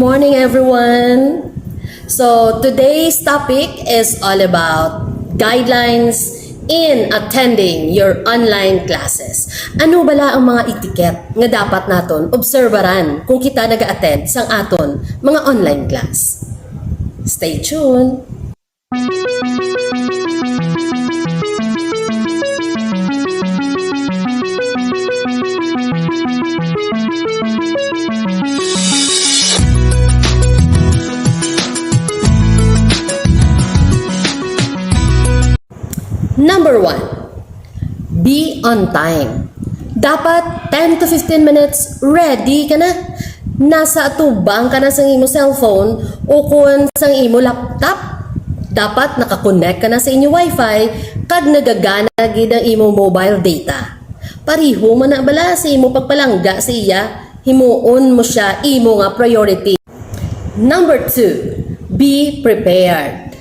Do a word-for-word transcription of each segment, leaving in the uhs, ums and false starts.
Morning, everyone. So, today's topic is all about guidelines in attending your online classes. Ano bala ang mga etiquette nga dapat naton obserbaran kung kita nag-attend sang aton mga online class? Stay tuned. Number one, be on time. Dapat ten to fifteen minutes ready ka na. Nasa atubang ka na sang imo cellphone o kon sang imo laptop. Dapat nakakonect ka na sa inyo wifi kag nagagana gid ang imo mobile data. Pareho man na bala sa imo pagpalangga sa iya, himuon mo sia imo nga priority. Number two, be prepared.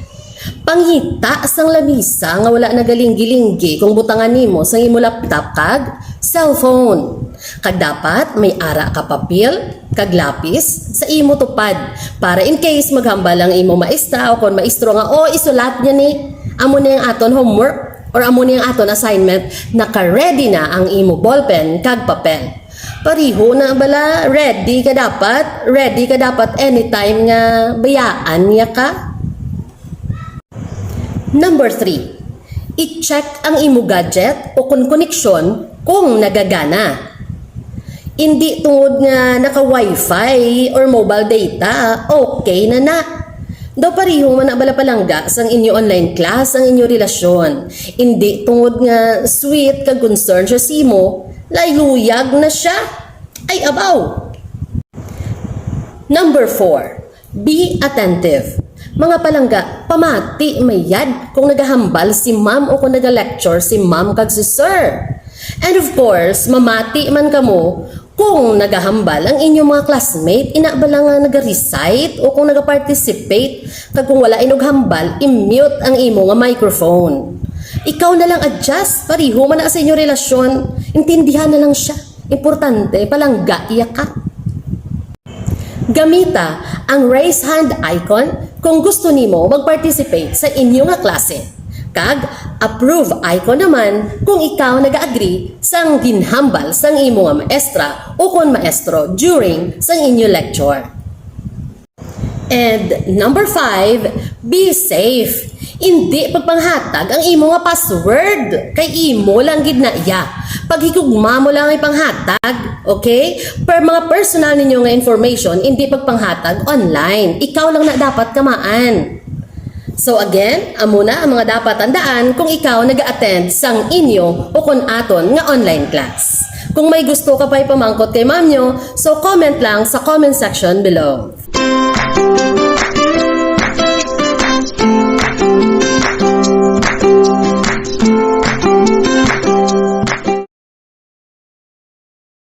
Pangita sang lamisa nga wala nagalinggi-linggi kung butangan nimo sang imo laptop kag cellphone. Kag dapat may ara ka papel kag lapis sa imo tupad para in case maghambal ang imo maestra o kon maestro nga, "Oh, isulat niya ni amo ni ang aton homework or amo ni ang aton assignment," naka-ready na ang imo ballpen kag papel. Pareho na bala, ready ka dapat, ready ka dapat anytime nga bayaan niya ka. Number three, i-check ang imo gadget o kon koneksyon kung nagagana. Indi tungod nga naka-wifi or mobile data, okay na na. Daw pareho man na bala palangga sang inyo online class ang inyo relasyon. Indi tungod nga sweet kag concern siya sa imo, layuyag na siya. Ay, abaw! Number four, be attentive. Mga palangga, pamati mayad kung nagahambal si ma'am o kung naga-lecture si ma'am kag si sir. And of course, mamati man kamo kung nagahambal ang inyong mga classmate, ina bala nga naga-recite o kung naga-participate, kag kung wala inughambal, i-mute ang imo nga microphone. Ikaw na lang adjust, pareho man na sa inyong relasyon, intindihan na lang siya. Importante, palangga iya ka. Gamita ang raise hand icon kung gusto nimo mag-participate sa inyo nga klase, kag approve icon naman kung ikaw nag-agree sang ginhambal sang imo nga maestra o kon maestro during sang inyo lecture. And number five, be safe. Indi pagpanghatag ang imo nga password, kay imo lang gid na iya. Paghigugma mo lang ipanghatag, okay? Per mga personal ninyo nga information, indi pagpanghatag online. Ikaw lang na dapat kamaan. So again, amo na ang mga dapat tandaan kung ikaw nag-attend sang inyo o kon aton nga online class. Kung may gusto ka pa ipamangkot kay ma'am nyo, so comment lang sa comment section below.